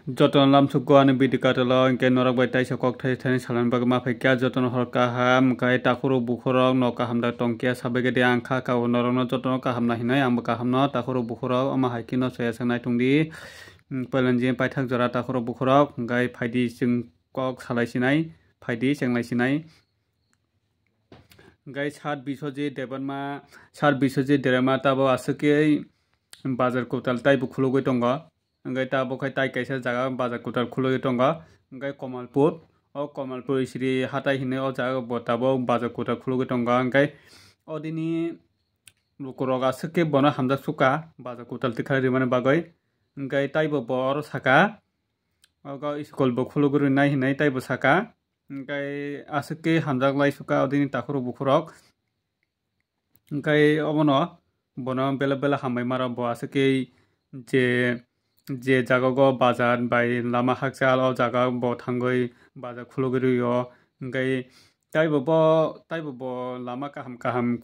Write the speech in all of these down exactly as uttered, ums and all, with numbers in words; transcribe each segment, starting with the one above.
Jotono lamsukgo ani video katalo, hwnkhe norok bai taisa kok thai thani salani bagwi ma phaikha. Jotono hor kaham, hwnkhe takhurok bukhurok no kaham da tongkhe sabaikhe de, ang kha kabo norokno jotono kaham na hinwi, angbo kahamno takhurok bukhurok omo hai kheno soya sangnai tongdi. Pailani je paithak jora takhurok bukhurok, hwnkhe phaidi chwng kok salai sinai, phaidi chenglai sinai. Hwnkhe sat Biswajit Debbarma, sat Biswajit Debbarma tabo aswk khe bazar kwtal taibo khulugwi tongo. Hwnkhe tabo khe tai kaisa jaga bazar kwtal khulugwi tongo. Hwnkhe Kamalpur, o Kamalpur Isri hatai hinwi o jaga bo tabuk bazar kwtal khulugwi tongo. Hwnkhe odini lukurok aswk khe bono hamjak sukha bazar kwtal tikha rimani bagwi. Hwnkhe taibo bo oro saka, ogo school bo khulugwi rwnai hinwi taibo saka. Hwnkhe aswk khe hamjak lai sukha odini takhurok bukhurok. Hwnkhe obono bono belai belai hambai maro, bo aswk khe je, je jaga o bazar bai lama hakchal, o jaga bo thangwi bazar khulugwi rw-o. Hwnkhe taibo bo, taibo bo lama kaham kaham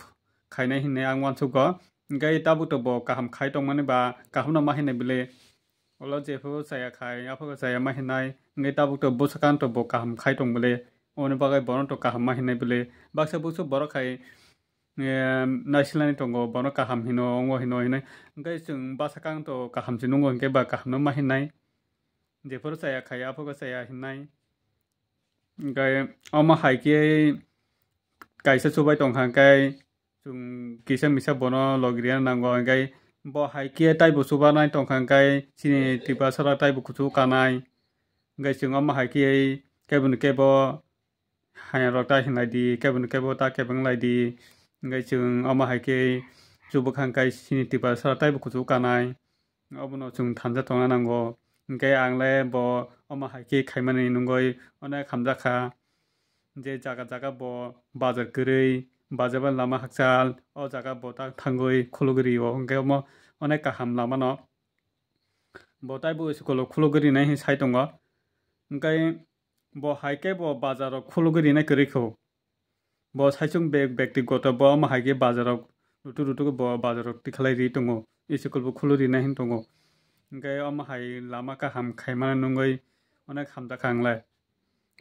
khainai hinwi ang uansukgo. Hwnkhe tabuk to bo kaham khai tongmani ba kaham no ma hinai bile. Olo jephuru chaya khai, aphuru chaya ma hinai. Hwnkhe tabuk to bwsakang to bo kaham khai tong bile. Oboni bagwi bono to kaham ma hinai bile. Baksa buksu borok khai, em, naisilani tongo, bono kaham hino, ongo hino hinai. Hwnkhe chwng bwsakang to kaham se nungo, hwnkhe ba kaham no ma hinai. Jephuru chaya khai, aphuru chaya hinai. Hwnkhe omo hai khe kaisa chubai tongkha, hwnkhe chwng kisa misa bono logirina nango, hwnkhe bo hai khe taibo chubanai tongkha, hwnkhe chini Tiprasarok taibo kuchuk kanai. Hwnkhe chwng omo hai khe keboni kebo hayarok ta hinlai di, keboni kebo ta kebeng lai di. Hwnkhe chwng omo hai khe chubukha, hwnkhe chini Tiprasarok taibo kuchuk kanai. Obono chwng thansa tongna nango. Hwnkhe ang le bo omo hai khe khaimani nungwi onek hamjakha. Je jaga jaga bo bazar kwrwi, bazar bai lama hakchal, o jaga bo ta thangwi khulugwi rio. Hwnkhe omo onek kaham lama no. Bo taibo school o khulugwi rinai hinwi sai tongo. Hwnkhe bo hai khe bo bazar o khulugwi rinai kwrwi kho. Bo saichung bek-, bektigoto bo omo hai khe bazarok rutuk rutuk bo bazarok tikhalai ri tongo, school bo khulwi rinai hin tongo. Hwnkhe omo hai lama kaham khaimani nungwi onek hamjakha ang lai.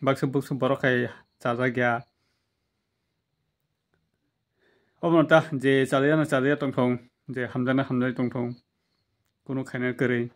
Baksa buksu borok hai chajak ya. Obono ta je chaliya no chaliya tongthong, je hamjaknai hamjaknai tongthong, kunu khaina kwrwi.